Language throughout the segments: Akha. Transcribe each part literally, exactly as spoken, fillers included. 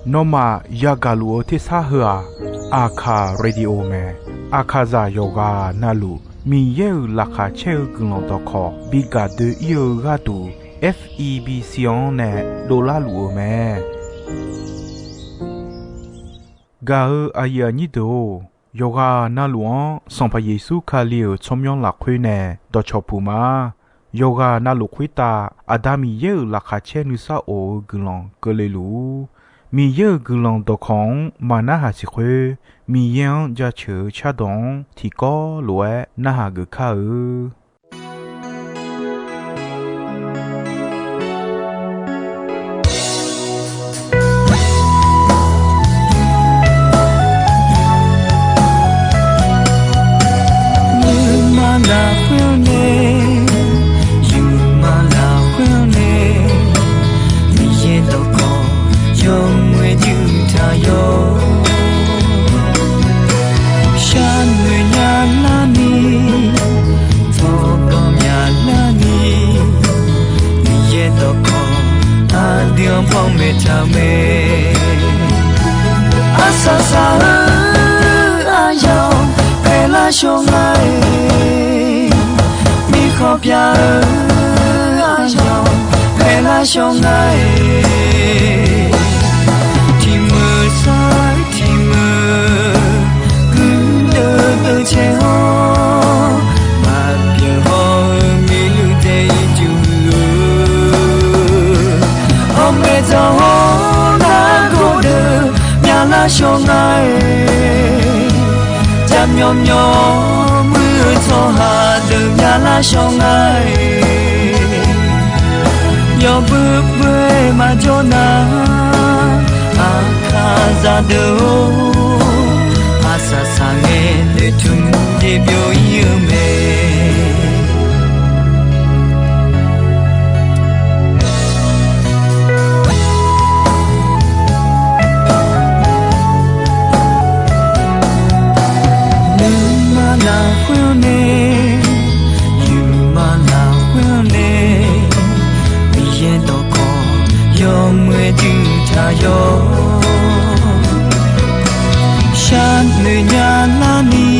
Nawmaf yagaq luf-eu tersar heu-aq, Aqkaq Radio mae. Aqkaqzaq yawqghaq navluf Miqyaer-euq laqkhaq caer-eu guiqlanq dawqkawq bi gaq doe-ir-eu gharduq, F E B C-anr nae dovlar luf-eu mae. Gaq-eu aqyuif aqnyir deuq-or, yawqghaq navluf-anr Sanqpaq Yeqsur Kali-euq tsawrmyanr lafkhoer nae dawqcawq puq ma. Yawqghaq navluf khoertav Aqda Miqyaer-euq laqkhaq caer nuisar of-eu guiqlanq keuvle luf-ur. Miqyaer-euq guiqlanq dawqkawq-anr maqnarhaq siq khoer, Miqyaer-anr jaceuq-eu cardawq-anr tiqkawv lof-aer narhaq geuf kar-eu. Nuima lafkhoer-anr nae, yawqma lafkhoer-anr nae, Miqyaer dawqkawq yawmuiq-aer juq taq yawr. Sharnoeq nya larni, tsawrganq myaq larni, Miqyaer dawqkawq aqdui-anr panmaeq taq-eu mae. Arsaq saq-eu aryamq paeqlar shawr nga-iq, mirkhanq pyav-eu aryamq paeqlar shawr nga-iq, tiqmeuq sar-eu tiqmeuq guirdeuv deuv caer-awr, maqbyaeq haw-eu miqluiv dae ircuf-eu, hawmaeq dzaq-awr nargawr deuq myavlar shawr nga-iq, jaqmyawf myawf muir-eu tsawrhaq deuq myavlar shawr nga-iq, yawbui bui maqjawr nar, Aqkaqzaq deuq-or, arsaq saqngae noeqtmq jeq byov-ir-eu mae. Nuima lafkhoer-anr nae, yawqma lafkhoer-anr nae, Miqyaer dawqkawq yawmuiq-aer juq taq yawr. Sharnoeq nya larni,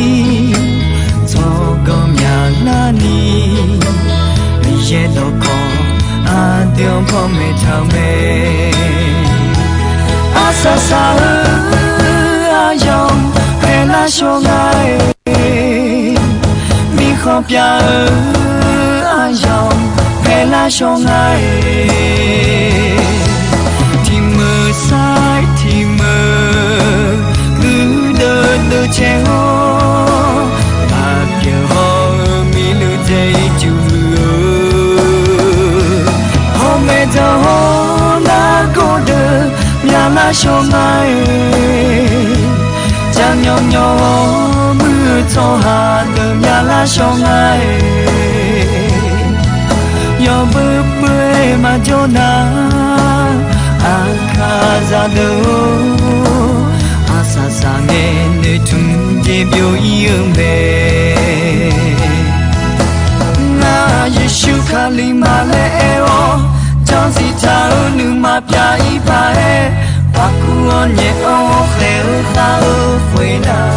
tsawrganq myaq larni, Miqyaer dawqkawq aqdui-anr panmaeq taq-eu mae. Arsaq saq-eu aryamq paeqlar shawr nga-iq, mirkhanq pyav-eu aryamq paeqlar shawr nga-iq, tiqmeuq sar-eu tiqmeuq guirdeuv deuv caer-awr, maqbyaeq haw-eu miqluiv dae ircuf-eu, hawmaeq dzaq-awr nargawr deuq myavlar shawr nga-iq, jaqmyawf myawf-awr muir-eu tsawrhaq deuq myavlar shawr nga-iq, yawbui bui maqjawr nar, Aqkaqzaq deuq-or, arsaq saqngae noeqtmq jeq byov-ir-eu mae. Ngar Yeqsur Kali ma laer aer-awr, janrziq taq-eu nuima pyav-ir paq-aer, paqkuv-awr nyaef-awr khaeq-eu khav-eu khoernar,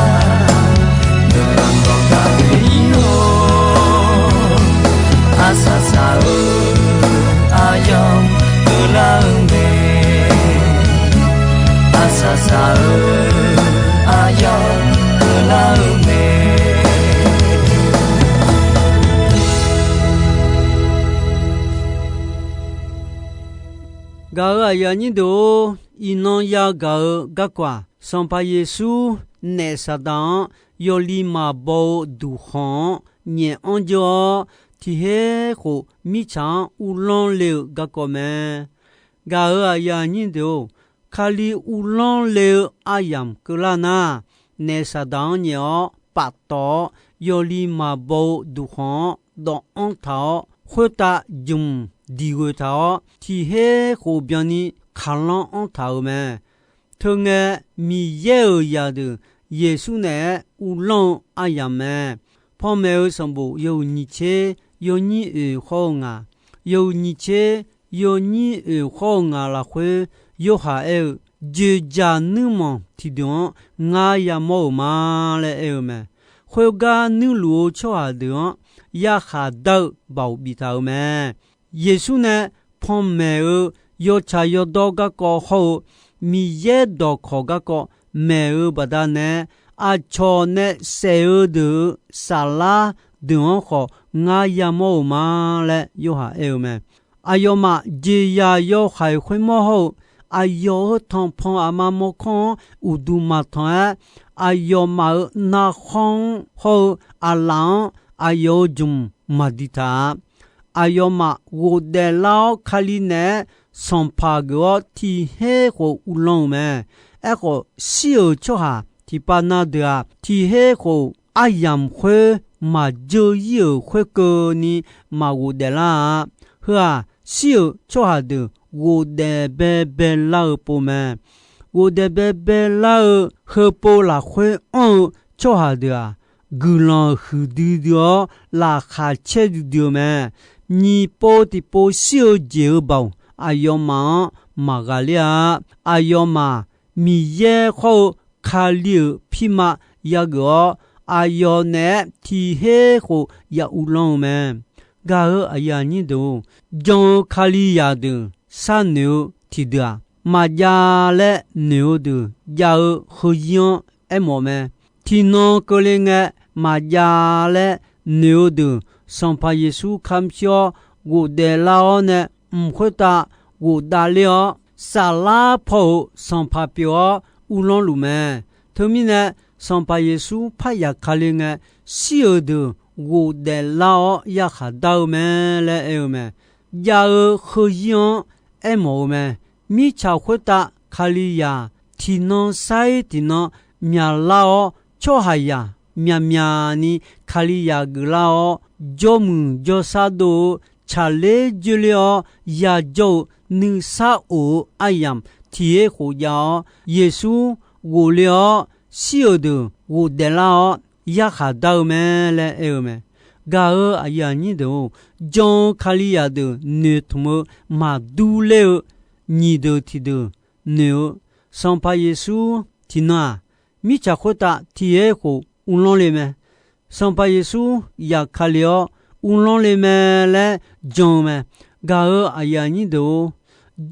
nuima dawq gaq-ir-awr, arsaq saq-eu aryamq keuvlar-eu mae. Arsaq saq-eu aryamq keuvlar-eu mae. Gaq-euq aqyuif aqnyir deuq-or, iqnan yagaq-eu garkawv-aq, Sanqpaq Yeqsur naef Saqdaq-anr yawli maqbaw-eu duqkhanq-anr nyaef anr dzeur-awr, tiq her khof mirtsaq-anr uvlanr le-euq garkawv mae. Gaq-euq aqyuif aqnyir deuq-or, Kali uvlanr le-eu aryamq keuvlar nar, naef Saqdaq-anr nyaef-awr paftawf-awr, yawli maqbaw-eu duqkhanq-anr dawv anr taq-awr, khoertav jmq diq ghoeq taq-awr, tiq her khof byanni kaqlanr anr taq-euq mae. Teungae, Miqyaer-euq zaqdeuq Yeqsur naeq-aer uvlanr-eu aryamq mae. Panmaeq-eu sanqbof yawhuiq nyiq tser yawnyir oeq hawr-eu ngaq, yawhuiq nyiq tser yawnyir oeq khawr-eu ngaq lafkhoer, Yorhaq aer-eu, Dzoeqdzaq nuirmanq tiqdeuq-anr ngar yamawr-euq ma laer aer-eu mae. Khoergar nuirluf-eu tsawrhaq deuq-anr yarkhaq dar-eu baoq biftaq-euq mae. Yeqsur nae panmaeq-eu yawtsaq yawdawr garkawv hawr-eu, Miqyaer dawqkawq garkawv maeq-eu baqdanae, aqcawq nae saef-eu deuq-euq saflar deuq-anr khawf ngar yamawr-euq ma laer Yorhaq aer-eu mae. Aqyawfmaf jeqzaq yawhaiq khoermawr hawr-eu, aqyawf-euq tanqpanq aqma mawrkawr-anr uqduq maqtanq-aer, aqyawfmaf-euq narkhanr-anr hawr-eu aqlaf-anr aqyawf-euq jmq maqdiqtaq-a. Aqyawfmaf ghofdaef lar-awr Kali naeq-aer sanqpaq geuf-awr tiq her khof uvlanr-euq mae. Aerkhawf, shir-euq tsawrhaq tiqpav na deuq-aq, tiq her khof aryamq khoer maqdzeur-ir-euq khoerkeuvni maqghofdaef lar-a. Heu-aq, shir-euq tsawrhaq deuq ghofdaef baebae lar-eu pov mae. Ghofdaef baebae lar-eu heupov lafkhoer anr-eu tsawrhaq deuq-aq, guiqlanq huiqdui dui-awr laqkhaq caer duidui-eu mae. Nyiq pov tiqpov shir-eu jeq-euq baoq aqyawfmaf-anr maqghaqler-a. Aqyawfmaf Miqyaer khawr-eu Kali-euq pirma yageuf-awr, aqyawf naeq-aer tiq her khof ya uvlanr-eu mae. Gaq-eu aqyuif aqnyir deuq-or, jan-eu Kalizaq deuq sharnoeq-eu tiqdeuq-aq, maqjav laer noeq-eu deuq jav-eu heuzir-anr aermawf mae. Tiqnan keuvle ngae maqjav laer noeq-eu deuq, Sanqpaq Yeqsur kamq shir-awr ghofdaef lar-awr nae, mq khoertav ghofdav ler-awr, saflar paw-euq sanqpaq pyeuf-awr uvlanr luf mae. Teumirnae, Sanqpaq Yeqsur parya Kali ngae, shir-euq deuq ghofdaef lar-awr yarkhaq dar-eu mae laer aer-eu mae. Jav-eu heuzir-anr aermawf-eu mae. Mirtsaq khoertav Kalizaq tiqnan sar-ir tiqnan myaqlar-awr, tsawrhaqzaq myaqmyaq ni Kalizaq geuflar-awr, jawrmuiq jawrsar dov-eu tsaqler dzoerler-awr yajawr-eu nuisar of-eu aryamq tiq her khof jav-awr, Yeqsur ghofle-awr shir-euq deuq ghofdaef lar-awr yarkhaq dar-eu mae laer aer-eu mae. Gaq-eu aqyuif aqnyir deuq-or, jan-eu Kalizaq deuq noeqtmq-eu maqdur ler-eu nyiq deuq tiqdeuq noeq-eu, Sanqpaq Yeqsur tiqnan-aq, mirtsaq khoertav tiq her khof uvlanr le mae. Sanqpaq Yeqsur yaf Kali-awr uvlanr le mae laer jan-eu mae. Gaq-eu aqyuif aqnyir deuq-or,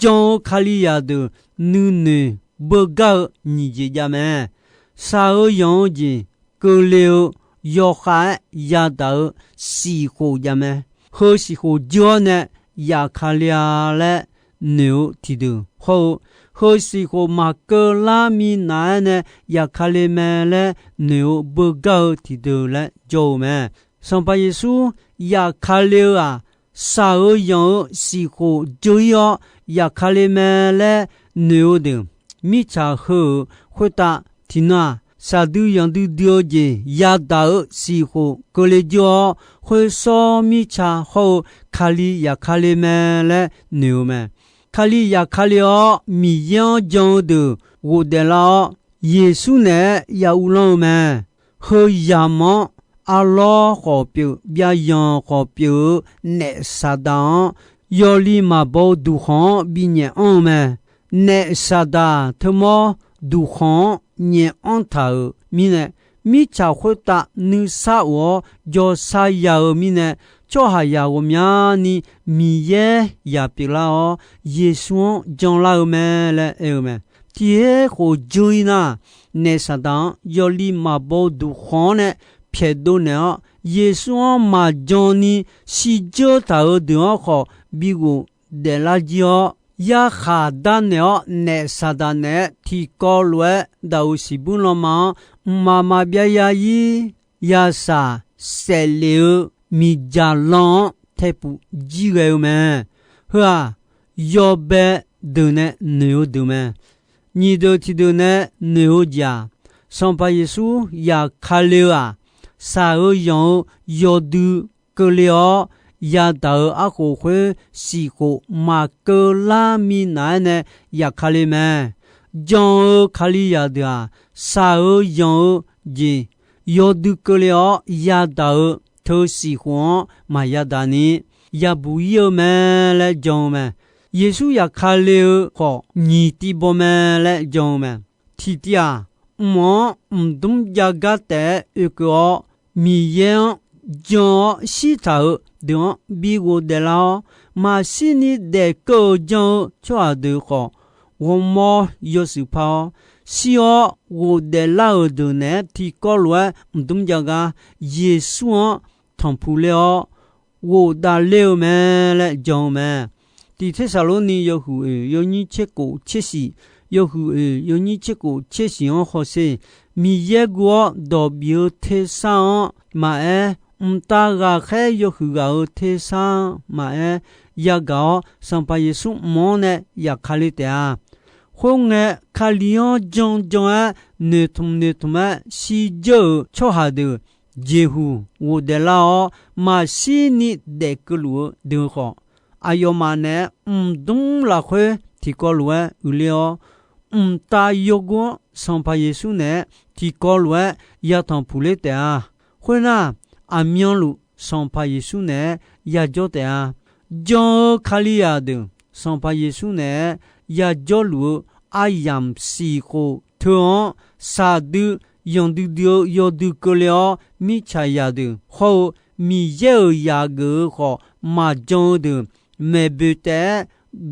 jan-eu Kalizaq deuq nuinoeq beugar-eu nyiq jeq jav mae. Shaq-eu yanq-eu jeq keuvle-eu yawkhav-aer yadaq-eu siqkhof jav mae. Heu siqkhof jeur-awr nae yaf Kali-a laer noeq-eu tiqdeuq hawr-eu, heu siqkhof maqkeuv lar minav-aer nae yaf Kali mae laer noeq-eu beugar-eu tiqdeuq laer jawr-eu mae. Sanqpaq Yeqsur yaf Kali-eu-aq, shaq-eu yanq-eu siqkhof jeur-ir-awr yaf Kali mae laer noeq-eu deuq, mirtsaq heu-euq khoertav tiqnan-aq, shaqdui yanqdui dui-eu jeq yadaq-eu siqkhof keuvle jeur-awr, khoersawr mirtsaq hawr-eu Kali yaf Kali mae laer noeq-eu mae. Kali yaf Kali-awr Miqyaer-anr jan-eu deuq ghofdaef lar-awr, Yeqsur naeq-aer ya uvlanr-eu mae. Heu yamq-anr arlawr khawf pyeuf, byavyanq khawf pyeuf-eu naef Saqdaq-anr, yawli maqbaw-eu duqkhanq-anr binyaef anr-eu mae. Naef Saqdaq teumawr duqkhanq-anr nyaef anr taq-euq mirnae, mirtsaq khoertav nuisar of-awr jawrsar ya-eu mirnae, tsawrhaqzaq ghawqmyani Miqyaer yaq pyeuflar-awr, Yeqsur-anr janlar-eu mae laer aer-eu mae. Tiq her khof jeur-ir nar, naef Saqdaq-anr yawli maqbaw-eu duqkhanq-anr nae pyaeqdov naeq-awr, Yeqsur-anr maqjan ni shirdzeur taq-euq deuq-anr khawf bi ghofdaef lar jir-awr, yarkhaq darnaeq-awr naef Saqdaq naeq-aer tiqkawv lof-aer daq-euq siqbuir lanma-anr mqmaq maqbyav ya-ir, yasaq saeflef-eu miqdzaq lan-anr taepuf jir ghae-eu mae. Heu-aq, yawbae deuq nae noeq-eu deuq mae. Nyiq deuq tiqdeuq nae noeq-eu jeq-aq, Sanqpaq Yeqsur yaf Kali-eu-aq, shaq-eu yanq-eu yawdui keuvle-awr yadaq-euq arkhof khoer siqkhof maqkeuv lar minav-aer nae yaf Kali mae. Jan-eu Kalizaq deuq-aq, shaq-eu yanq-eu jeq yawdui keuvle-awr yadaq-eu teu siqkhof-anr maqyadaq ni, yabuq ir-eu mae laer jan-eu mae. Yeqsur yaqkale-eu khawf, nyiq tiv baw mae laer jan-eu mae. Tiqtiv-aq, mq-anr mqdmr jav gar taef-aer oekeuv-awr, Miqyaer-anr jan-awr shirtaq-euq deuq-anr bi ghofdaef lar-awr, maqshirni daefkeuv-eu jan-eu tsawrhaq deuq khawf, ghawrmawr yawshuif par-awr, shir-awr ghofdaef lar-euq deuq naeq-aer tiqkawv lof-aer mqdmr jav gar Yeqsur-anr tanqpuq ler-awr, ghofdav ler-eu mae laer jan-eu mae. Tiq Tersaqlorni yawhuiq oeq yawnyir tser kof tser shiq, yawhuiq oeq yawnyir tser kof tser shiq-anr hawsher. Miqyaer guv-awr dawq bif-eu tersar-anr maqaer, mqtav ghaqkhaer yawhuiq ghaq-euq tersar-anr maqaer, yagaq-awr Sanqpaq Yeqsur mq-anr nae yaqkale taef-a. Khoerngae, Kali-anr jan jan-aer noeqtmq noeqtmq-aer shirdzeur-euq tsawrhaq deuq jeqhuq ghofdaef lar-awr, maqshirni daefkeuv luf-eu deuq khawf, aqyawfmaf naeq-aer mqdmr lafkhoer tiqkawv lof-aer uiqler-awr, mqtav yawgor-anr Sanqpaq Yeqsur naeq-aer tiqkawv lof-aer yatanq puq ler taef-a. Khoernar, aqmyanluf Sanqpaq Yeqsur naeq-aer yajawr taef-a. Jan-eu Kalizaq deuq Sanqpaq Yeqsur naeq-aer yajawrluf-eu aryamq siqkhof teu-anr, saqdui yanqdui dui-eu yawdui keuvle-awr, mirtsaqzaq deuq hawr-eu Miqyaer-euq zaq geuf-eu khawf maqjan-eu deuq maeqboeq taef-aer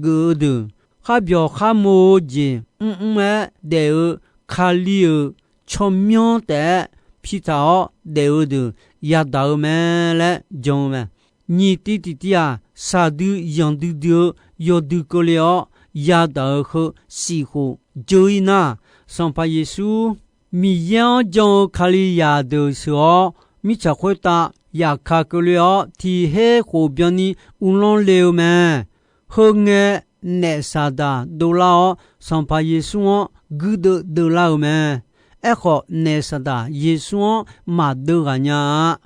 geuf-eu deuq, kharbyawq kharmo-eu jeq mrmr-aer daef-eu Kali-euq tsawrmyanr taef-aer pitaq-awr daef-eu deuq yadaq-eu mae laer jan-eu mae. Nyiq tiv tiqtiv-aq, saqdui yanqdui dui-eu yawdui keuvle-awr yadaq-eu heu siqkhof dzeur-ir nar, Sanqpaq Yeqsur Miqyaer-anr jan-eu Kalizaq deuq sheuq-awr, mirtsaq khoertav yaqkaq keuvle-awr tiq her khof byanni uvlanr le-eu mae. Heu ngae, naef Saqdaq dovlar-awr, Sanqpaq Yeqsur-anr guirdeuv deuvlar-eu mae. Aerkhawf, naef Saqdaq Yeqsur-anr maqdeuv ghaq nya-a.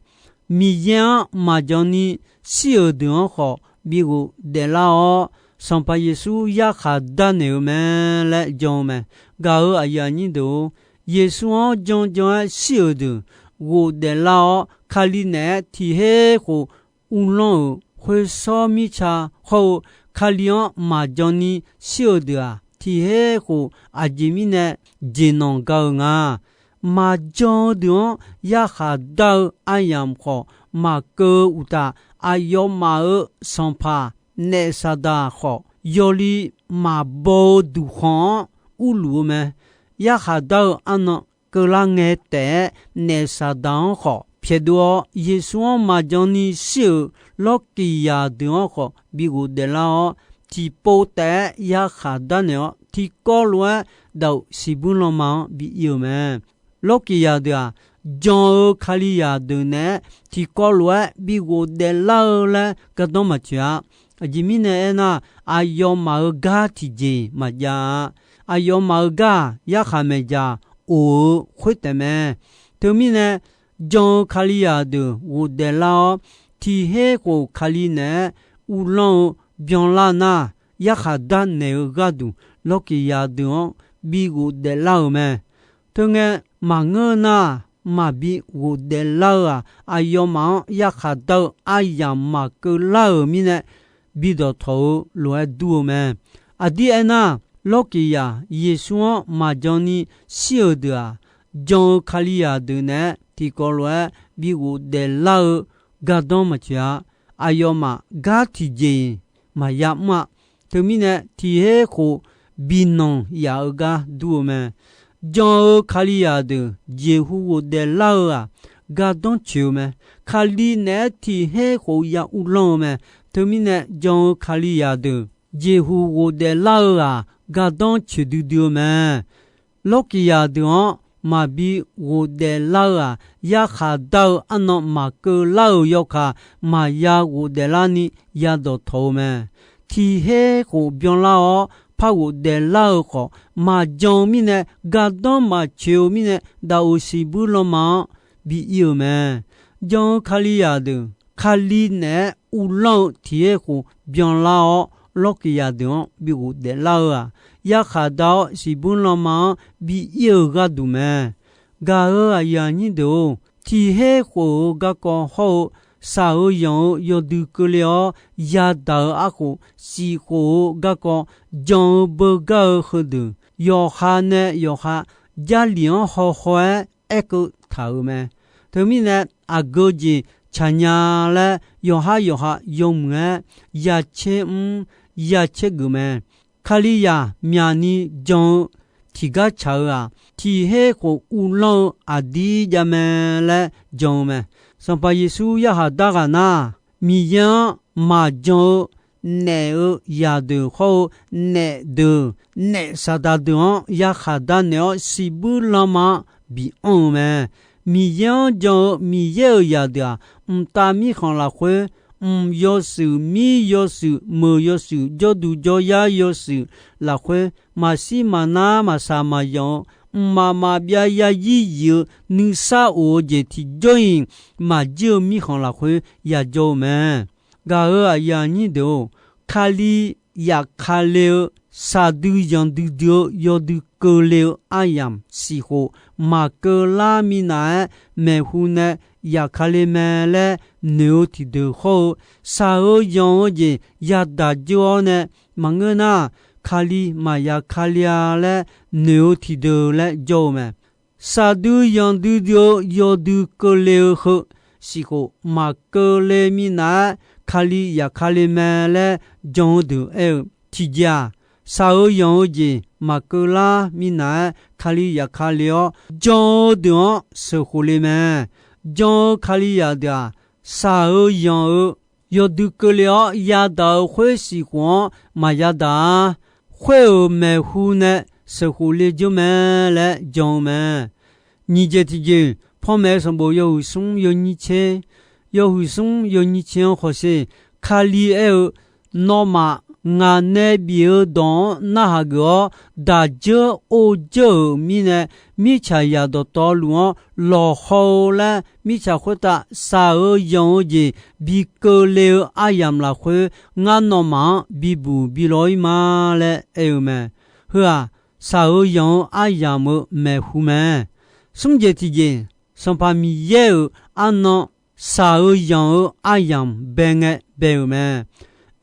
Miqyaer-anr maqjan ni shir-euq deuq-anr khawf bi ghofdaef lar-awr, Sanqpaq Yeqsur yarkhaq darnaeq-eu mae laer jan-eu mae. Gaq-euq aqyuif aqnyir deuq-or, Yeqsur-anr jan jan-aer shir-euq deuq ghofdaef lar-awr, Kali naeq-aer tiq her khof uvlanr-euq khoershawr mirtsa hawr-eu Kali-anr maqjan ni shir-euq deuq-aq, tiq her khof aqjeq mirnae jeqnanq ga-eu nga. Maqjan-eu deuq-anr yarkhaq dar-eu aryamq khawf maqkeuv-eu uqtaf, aqyawfmaf-euq sanqpaq naef Saqdaq khawf yawli maqbaw-eu duqkhanq-anr urluf-eu mae. Yarkhaq dar-eu arnan keuvlar ngae taef-aer, naef Saqdaq-anr khawf pyaeqdov-awr, Yeqsur-anr maqjan ni shir-euq lawrkiqzaq deuq-anr khawf bi ghofdaef lar-awr, tiqpov taef-aer yarkhaq darnaeq-awr, tiqkawv lof-aer daq-euq siqbuir lanma-anr bi ir-euq mae. Lawrkiqzaq deuq-aq, jan-eu Kalizaq deuq naeq-aer tiqkawv lof-aer bi ghofdaef lar-eu laer gardanr maqtsoeq-a. Aqjeq mirnae aernar, aqyawfmaf-euq gar tiqjeq-iq maqjav-a. Aqyawfmaf-euq gar-aq, yarkhaq maeqdzaq of-eu khoertaef mae. Teumirnae, jan-eu Kalizaq deuq ghofdaef lar-awr, tiq her khof Kali naeq-aer uvlanr-eu byanlar nar, yarkhaq darnaeq-eu gharduq lawrkiqzaq deuq-anr bi ghofdaef lar-euq mae. Teungae, maqngeur nar, maqbi ghofdaef lar-eu-aq, aqyawfmaf-anr yarkhaq dar-eu aryamq maqkeuv lar-euq mirnae, bi dawqtawq-eu lof-aer dur-eu mae. Aqdir aernar, lawrkiqzaq Yeqsur-anr maqjan ni shir-euq deuq-aq, jan-eu Kalizaq deuq naeq-aer tiqkawv lof-aer bi ghofdaef lar-eu gardanr maqtsoeq-a. Aqyawfmaf gar tiqjeq-iq maqya mr-a. Teumirnae, tiq her khof bi nanq yaf-eu gar dur-eu mae. Jan-eu Kalizaq deuq jeqhu ghofdaef lar-eu-aq, gardanr tsoeq-eu mae. Kali naeq-aer tiq her khof ya uvlanr-eu mae. Teumirnae, jan-eu Kalizaq deuq jeqhu ghofdaef lar-eu-aq, gardanr tsoeq duidui-eu mae. Lawrkiqzaq deuq-anr maqbi ghofdaef lar-eu-aq, yarkhaq dar-eu arnan maqkeuv lar-euq yawkaq maqya ghofdaef larni ya dawqtawq-eu mae. Tiq her khof byanlar-awr par ghofdaef lar-eu khawf, maqjan-eu mirnae, gardanr maqtsoeq-eu mirnae, daqoq siqbuir lanma-anr bi ir-eu mae. Jan-eu Kalizaq deuq, Kali naeq-aer uvlanr-eu tiq her khof byanlar-awr, lawrkiqzaq deuq-anr bi ghofdaef lar-eu-aq, yarkhaq dar-awr siqbuir lanma-anr bi ir-eu gharduq mae. Gaq-euq aqyuif aqnyir deuq-or, tiq her khof-euq garkawv hawr-eu shaq-eu yanq-eu yawdui keuvle-awr yadaq-eu arkhof, siqkhof-eu garkawv jan-eu beugar-eu heudeuq, yawqha nae yawqha Jarlif-anr hawhaw-aer aerkeuv taq-euq mae. Teumirnae, aqgeu jeq tsaqnya laer yawqhar yawqha yawmuiq-aer yacaer mr yacaer geuf mae. Kalizaq myaqni jan-eu tiqgar tsaq-eu-aq, tiq her khof uvlanr-eu aqdir jav mae laer jan-eu mae. Sanqpaq Yeqsur yarkhaq dar ghaq nar, Miqyaer-anr maqjan-eu naef-eu zaqdeuq hawr-eu naef deuq, naef saqdaq deuq-anr yarkhaq dar naeq-awr siqbuir lanma-anr bianr-eu mae. Miqyaer-anr jan-eu Miqyaer-euq zaqdeuq-aq, mqtav mirkhanq lafkhoer, mq yawshuif mir yawshuif meuq yawshuif jawrduq jawryar yawshuif lafkhoer, maqshir maqnar maqsaq maqyanq-eu, mqmaq maqbyav yarzir zif-eu nuisar of-eu jeq tiqjawr-iq maqjir-eu mirkhanq lafkhoer yajawr-eu mae. Gaq-euq aqyuif aqnyir deuq-or, Kali yafkale-eu shaqdui yanqdui dui-eu yawdui keuvle-eu aryamq siqkhof maqkeuv lar minav-aer maeqhu nae yafkale mae laer noeq-eu tiqdeuq hawr-eu, shaq-eu yanq-eu jeq yadaq dzeur-awr nae maqngeur nar, Kali maqya kale-a laer noeq-eu tiqdeuq laer jawr-eu mae. Shaqdui yanqdui dui-eu yawdui keuvle-eu heu siqkhof maqkeuvle minav-aer Kali yafkale mae laer jan-eu deuq aer-eu, tiqjeq-aq, shaq-eu yanq-eu jeq maqkeuv lar minav-aer Kali yafkale-awr jan-eu deuq-anr sheuqkhof le mae. Jan-eu Kalizaq deuq-aq, shaq-eu yanq-eu yawdui keuvle-awr yadaq-eu khoer siqkhof-anr maqya daq-a. Khoer-euq maeqhu nae sheuqkhof le dzeur mae laer jan-eu mae. Nyiq jeq tiqjeq, panmaeq-eu sanqbof yawhuiq smr yawnyir tser, yawhuiq smr yawnyir tser-anr khawsher, Kali aer-eu, Nawmaf ngaq nae bif-eu dawq-anr narhaq geuf-awr daq dzeur or dzeur-euq mirnae, mirtsaqzaq dawqtawvluf-anr lawqhaw-eu laer mirtsaq khoertav shaq-eu yanq-eu jeq bi keuvle-eu aryamq lafkhoer, ngar nawmaf-anr bibuq bilaw-ir ma laer aer-eu mae. Heu-aq, shaq-eu yanq-eu aryamq-euq maeqhu mae. Smr jeq tiqjeq, Sanqpaq Miqyaer-euq arnan shaq-eu yanq-eu aryamq bae ngae bae-euq mae.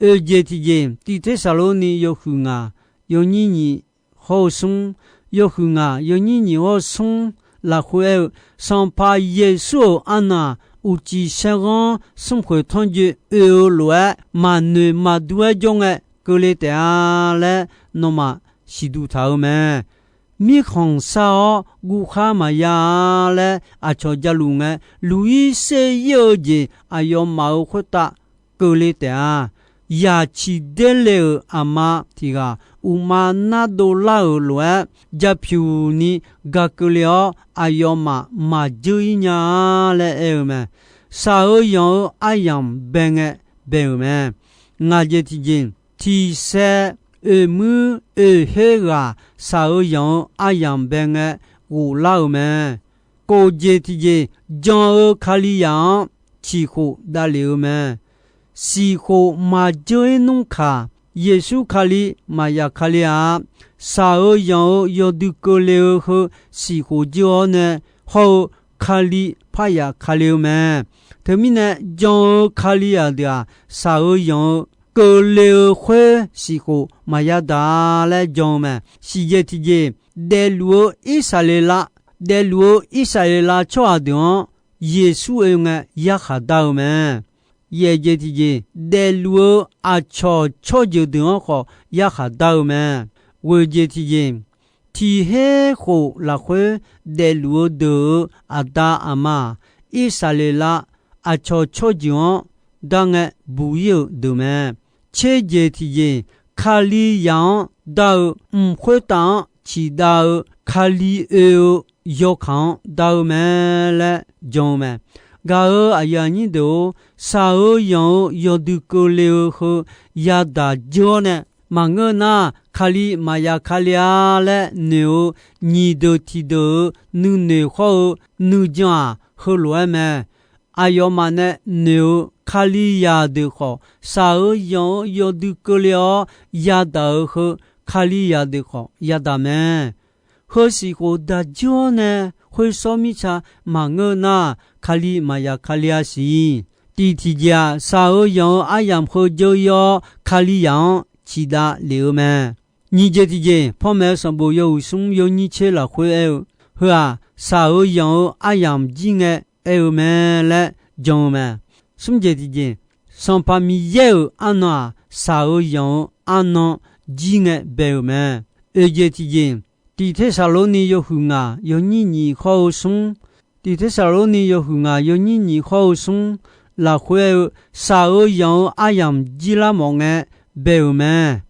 Oeq jeq tiqjeq, Tiq Tersaqlorni yawhuiq ngaq yawnyir nyiq hawr-eu smr, yawhuiq ngaq yawnyir nyiq hawr-eu smr lafkhoer aer-eu, Sanqpaq Yeqsur-euq arnan-aq, uqcif saerghanr smrkhoeq tanrjoe oe-eu lof-aer maqnoeq maqdur-aer jawr ngae keuvle taef-a laer nawmaf siqduq taq-eu mae. Mirkhanq shar-awr guvkhar maqya-a laer aqcawq jaluf ngae, luq-ir ser-ir-eu jeq aqyawfmaf-euq khoertav keuvle taef-a. Yaq ciq der le-euq aqma tiq ghaq uqma nardov lar-euq lof-aer, japyuq ni ga keuvle-awr aqyawfmaf maqjeur-ir nya-a laer aer-eu mae. Shaq-eu yanq-eu aryamq bae ngae bae-euq mae. Ngaq jeq tiqjeq, tiq saer oeq muir oeq her ghaq shaq-eu yanq-eu aryamq bae ngae ghoflar-euq mae. Kof jeq tiqjeq, jan-eu Kalizaq-anr ciqkhof davlef-eu mae. Siqkhof maqjeur-ir nmr kaq, Yeqsur Kali maqya kale-a. Shaq-eu yanq-eu yawdui keuvle-eu heu siqkhof jir-awr nae hawr-eu Kali parya kale-eu mae. Teumirnae jan-eu Kalizaq deuq-aq, shaq-eu yanq-eu keuvle-eu khoer siqkhof maqya daq-a laer jan-eu mae. Siqjeq tiqjeq, daefluf-eu Irsaqleqlav, daefluf-eu Irsaqleqlav tsawrhaq deuq-anr Yeqsur oe ngae yarkhaq dar-eu mae. Yaeq jeq tiqjeq, daefluf-eu aqcawq tsawrjeuq deuq-anr khawf yarkhaq dar-eu mae. Ghoeq jeq tiqjeq, tiq her khof lafkhoer daefluf-eu deuq-euq aqda aqma-aq, Irsaqleqlav aqcawq tsawrjeuq-anr dar ngae buq-ir-euq deuq mae. Tser jeq tiqjeq, Kalizaq-anr dar-eu mq khoertav-anr ciqdav-eu Kali oe-eu yawkaq-anr dar-eu mae laer jan-eu mae. Gaq-euq aqyuif aqnyir deuq-or, shaq-eu yanq-eu yawdui keuvle-eu heu yadaq jeur-awr nae, maqngeur nar, Kali maqya kale-a laer noeq-eu nyiq deuq tiq deuq-euq nuinoeq hawr-eu nuijan-aq, heulof-aer mae. Aqyawfmaf nae noeq-eu Kalizaq deuq khawf, shaq-eu yanq-eu yawdui keuvle-awr yadaq-euq heu Kalizaq deuq khawf yadaq mae. Heu siqkhof daq jeur-awr nae, khoer sawr mirtsa maqngeur nar, Kali maqya kale-a siq. Tiq tiqjeq-aq, shaq-eu yanq-eu aryamq heu dzeur-ir-awr, Kalizaq-anr ciqdav lef-eu mae. Nyiq jeq tiqjeq, panmaeq-eu sanqbof yawhuiq smr yawnyir tser lafkhoer aer-eu, heu-aq, shaq-eu yanq-eu aryamq jir ngae aer-eu mae laer jan-eu mae. Smr jeq tiqjeq, Sanqpaq Miqyaer-euq arnan-aq, shaq-eu yanq-eu arnan jir ngae bae-euq mae. Oeq jeq tiqjeq, Tiq Tersaqlorni yawhuiq ngaq yawnyir nyiq khawr-eu smr, Tiq Tersaqlorni yawhuiq ngaq yawnyir nyiq khawr-eu smr lafkhoer aer-eu, shaq-eu yanq-eu aryamq jir lar mawf ngae bae-euq mae.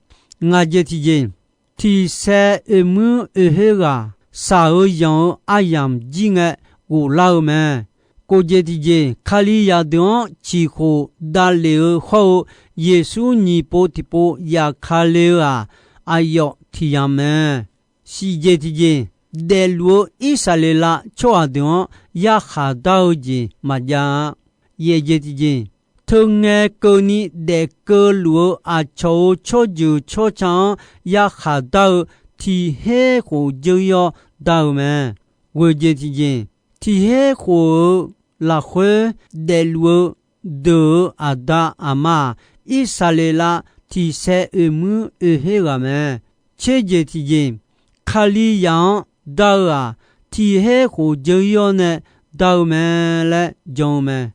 Ngaq jeq tiqjeq, tiq saev oeq muir oeq her ghaq shaq-eu yanq-eu aryamq jir ngae ghoflar-eu mae. Kof jeq tiqjeq, Kalizaq deuq-anr ciqkhof davlef-eu hawr-eu, Yeqsur nyiq pov tiqpov yaf ka le-eu-aq, aqyawf tiq yamq mae. Shif jeq tiqjeq, daefluf-eu Irsaqleqlav tsawrhaq deuq-anr yarkhaq dar-eu jeq maqjav-a. Yaeq jeq tiqjeq, teu ngae keuvni daef keuvluf-eu aqcawq-euq tsawrjeuq tsawrca-anr yarkhaq dar-eu tiq her khof dzeur-ir-awr dar-eu mae. Ghoeq jeq tiqjeq, tiq her khof-eu lafkhoer daefluf-eu deuq-euq aqda aqma-aq, Irsaqleqlav tiq saev oeq muir oeq her ghaq mae. Tser jeq tiqjeq, Kalizaq-anr dar-eu-aq, tiq her khof dzeur-ir-awr nae dar-eu mae laer jan-eu mae.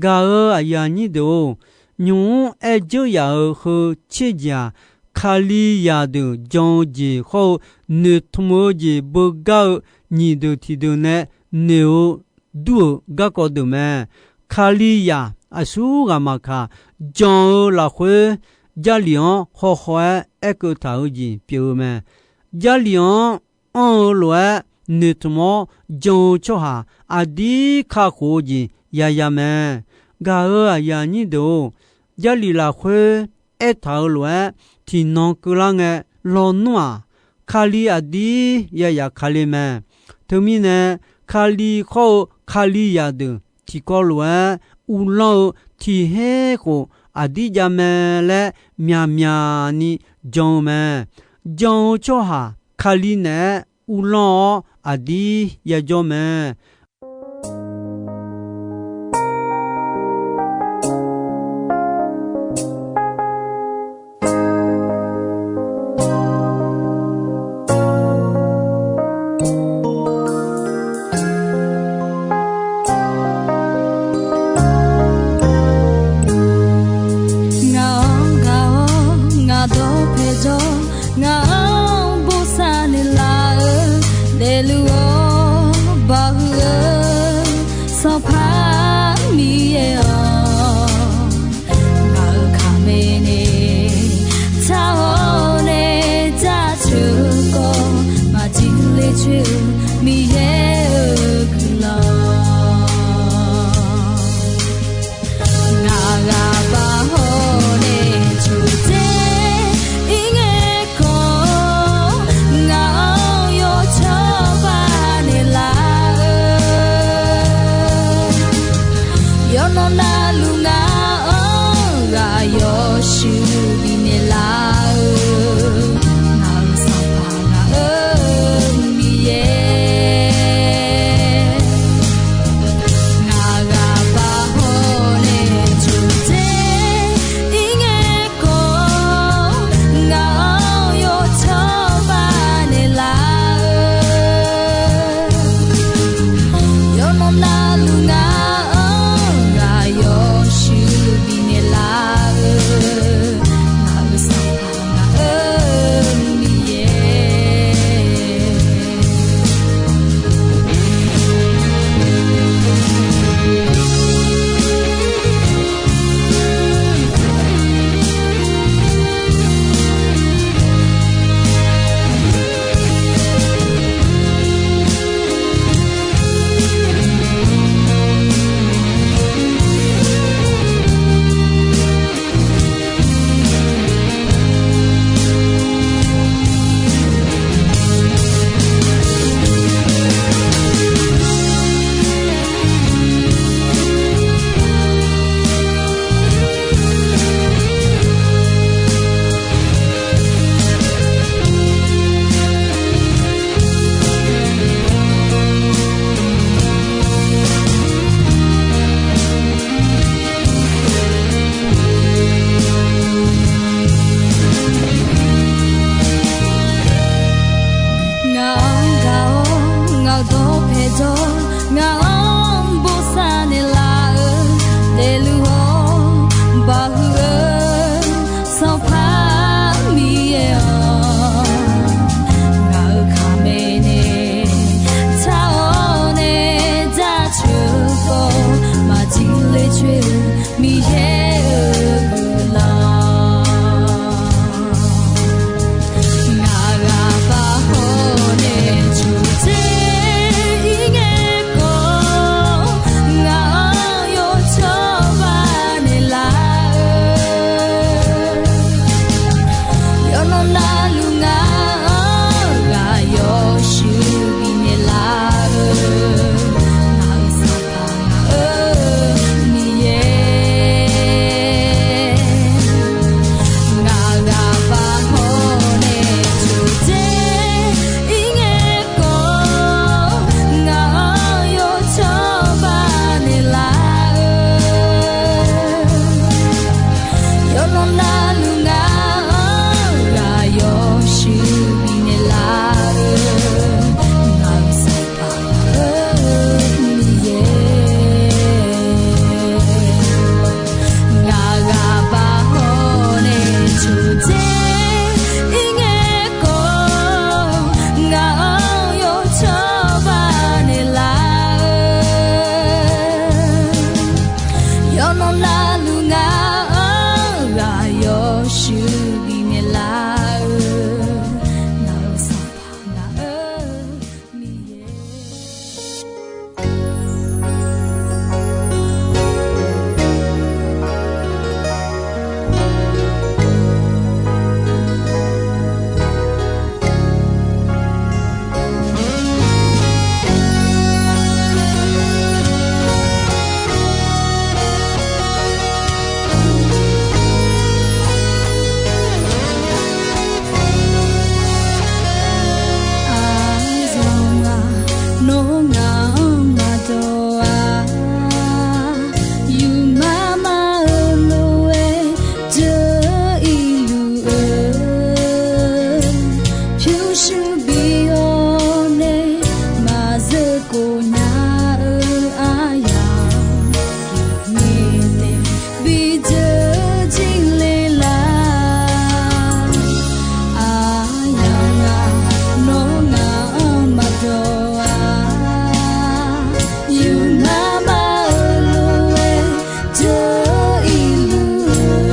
Gaq-euq aqyuif aqnyir deuq-or, nymq-mr aer dzeur yaf-euq heu tser jeq-aq, Kalizaq deuq jan-eu jeq hawr-eu noeqtmq-eu jeq beugar-eu nyiq deuq tiqdeuq nae noeq-eu dur-euq garkawv deuq mae. Kalizaq aqsur ghaq maqkaq, jan-eu lafkhoer Jarlif-anr hawhaw-aer aerkeuv taq-eu jeq pyeuf-eu mae. Jarlif-anr anr-eu lof-aer noeqtmq-awr jan-eu tsawrhaq aqdir kakhof-eu jeq yaya mae. Gaq-euq aqyuif aqnyir deuq-or, Jarlif lafkhoer aertaq-euq lof-aer tiqnan keuvlar ngae lawnmr-aq, Kali aqdir yayaf ka le mae. Teumirnae, Kali khawr-eu Kalizaq deuq tiqkawv lof-aer uvlanr-eu tiq her khof aqdir jav mae laer myaqmyaq ni jan-eu mae. Jan-eu tsawrhaq Kali naeq-aer uvlanr-awr aqdir yajawr mae. Ngaq-awr ngaq-awr ngaq dawq paejaw, ngaq-anr bosav naeqlaf-eu, daefluf-awr baqhuiq-eu Sanqpaq Miqyaer-awq. Ngaq-euq kaqmae nae taq-awr nae jaceuq-eu khawf, maqjir ler coer-eu Miqyaer-euq guiqlanq. Ngaq ghaq baq hawr nae coqdzae ir ngae khawf, Ngaq-anr bosav naeqlaf-eu daefluf-awr baqhuiq-eu Sanqpaq Miqyaer-awq, ngaq-euq kaqmae nae tsaq-awr nae jaceuq-eu khawf maqjir ler coer-eu Miqyaer-euq guiqlanq. Ngaq ghaq baq hawr nae coqdzer ir ngae khawf, ngaq-anr yawcawba naeqlaf-eu, yawqnan navluf ngaq-anr ghaq yawshuif bifnaeq laf-eu, ngaq-euq Sanqpaq ngaq-euq Miqyaer. Ngaq ghaq baq hawr nae coqdzer ir ngae khawf, ngaq-anr yawcawba naeqlaf-eu, yawqnan navluf ngaq-anr ghaq yawshuif bifnaeq laf-eu, ngaq-euq Sanqpaq ngaq-euq Miqyaer. Ngaq ghaq baq hawr nae coqdzer ir ngae khawf, ngaq-anr yawcawba naeqlaf-eu, yawqnan navluf ngaq-anr ghaq yawshuif bifnaeq laf-eu, ngaq-euq Sanqpaq ngaq-euq Miqyaer. Aqzawq-aq, nawr ngaq-anr maqdawq-a. Yufmar mar-eu lof-aer dzeur-ir luf-eu, pyurshuir bi hawr nae maqzeur khof nya-eu aryamq, yawqngae taef bi dzeur jir le lar. Aryamq-aq, nawr ngaq-anr maqdawq-a. Yufmar mar-eu lof-aer dzeur-ir luf-eu,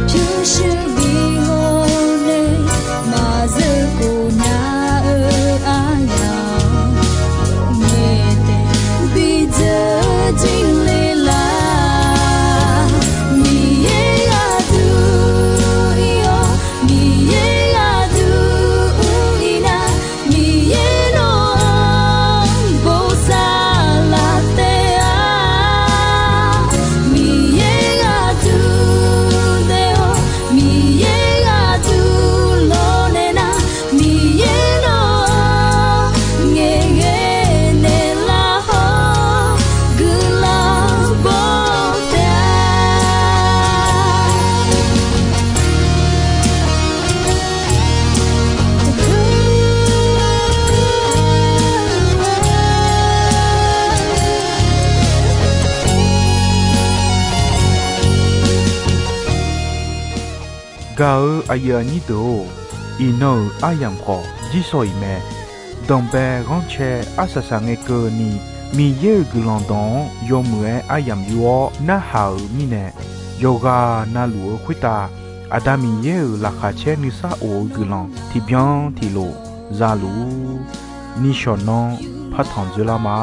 pyurshuir bi hawr nae maqzeur khof nya-eu aryamq, yawqngae taef bi dzeur jir le lar. Miqyaer gharduq ir-awr, Miqyaer gharduq ur-ir nar, Miqyaer nawq-anr bosav laf taef-a. Miqyaer gharduq daef-awr, Miqyaer gharduq lawrnaeq nar, Miqyaer nawq-anr ngaeqghae naeqlaf hawr guiqlanq baw taef-a. Gaq-eu aqyuif aqnyir deuq-or, iqnan-euq aryamq khawf jirsawq iq mae. Danqbae ghanrcae arsaq saq ngae keuvni, Miqyaer-euq guiqlanq dawq-anr yawmuiq-aer aryamq yur-awr narhaq-euq mirnae, yawqghaq na luf-eu khoertav Aqda Miqyaer-euq laqkhaq caer nuisar of-eu guiqlanq tiqbyan tiqlof za luf-ur. Nishawq nanr partanq dzoerlar ma.